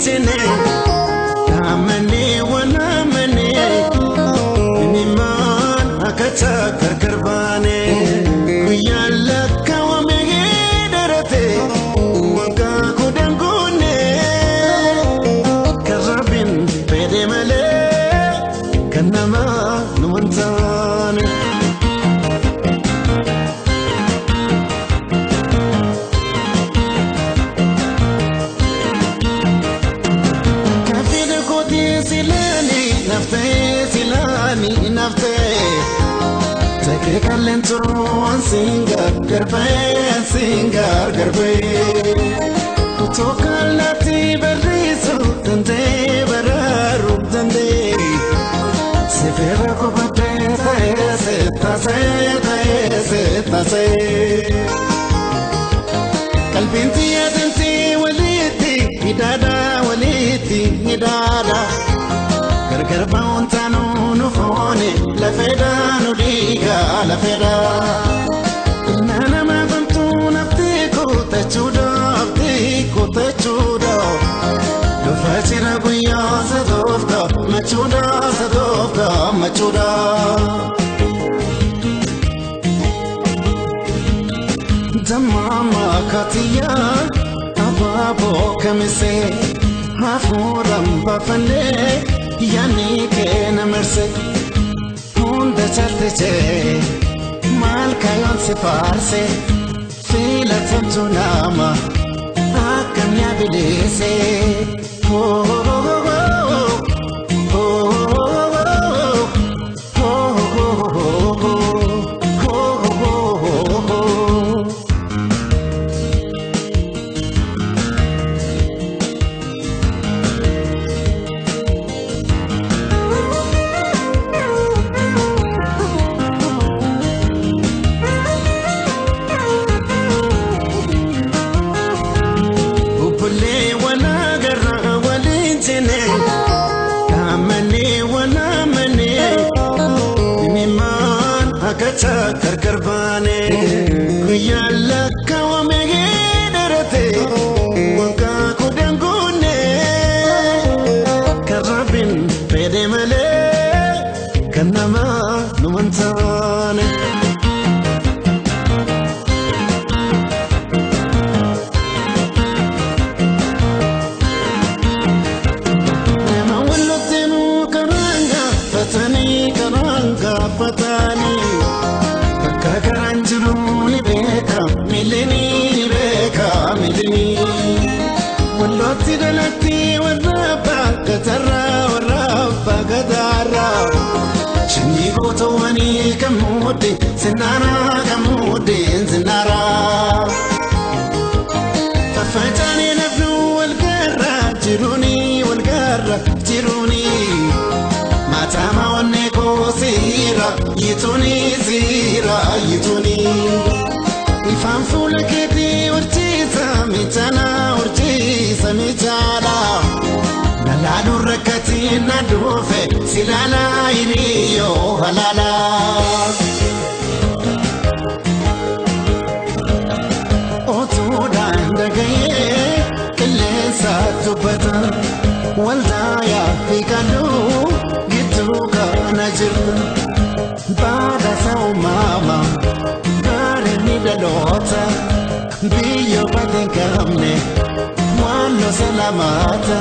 jenne Dhaamannee waan amannee Inimmaan akka gargar baane Guyyaan lakkaawame dheerate Waggaa kudhan guunne Kan Rabbiin fedhe malee kan namaa nu hin taane. Kaffee kootii silaani naftee silaani naftee Takee kalleen turuun siin gargar ba'ee siin gargar ba'ee Otoo kallattii barreessuu danda'ee baraaruu danda'ee Sifeera kubadhee ta'ee seetasee ta'ee seetasee Qalbiin xiyyeetintii walitti hidhaadha walitti hidhaadha Gargar ba'uun taanuu nu foone lafeedha nu dhiiga lafeedha Ilma namaa gamtuu naftee kutachuudha naftee kutachuudha Dhufa jira guyyaa sadoof gammachuudha sadoof gammachuudha. Dammaama katiyaa abaaboo kamisee hafuuraan baafannee yaadni kee na marse hunda caaltijee maal kayoon si faarse filatamtu nama akkam yaa bileese. Obbolee waan agarraa waliin jenne Dhaamannee waan amannee Imimmaan akka gargar baane Guyyaan lakkaawame dheerate Waggaa kudhan guunne Kan Rabbiin fedhe malee kan namaa nu hin taane. Nama walitti karaan gaafatanii karaan gaafatanii Bakka karaan jiru ni beeka miilli ni beeka miilli Wallootti dhalatti warra abbaa gatarraa warra abbaa gataarraa Sanyii gootawwanii kan muudde sinnaaraa kan muudde sinnaaraa. Faffaca'anii nafnu wal garra jiruuni wal garra jiruuni Maatama onnee koo siira yituuni siira yituuni Ifaan fuula keetii horsiisa miidhana horsiisa miidhana Lallaaduun rakkatiin na dhufe silaalaa hiriyyoo halaalaa. Otuudhaan dhaga'ee qilleensa dubbata waldaa fi kadhuu gidduu kana jirta. Badhaasa uumamaa bareedni dhaloota biyyoo badii hin qabne waan losa lamaata.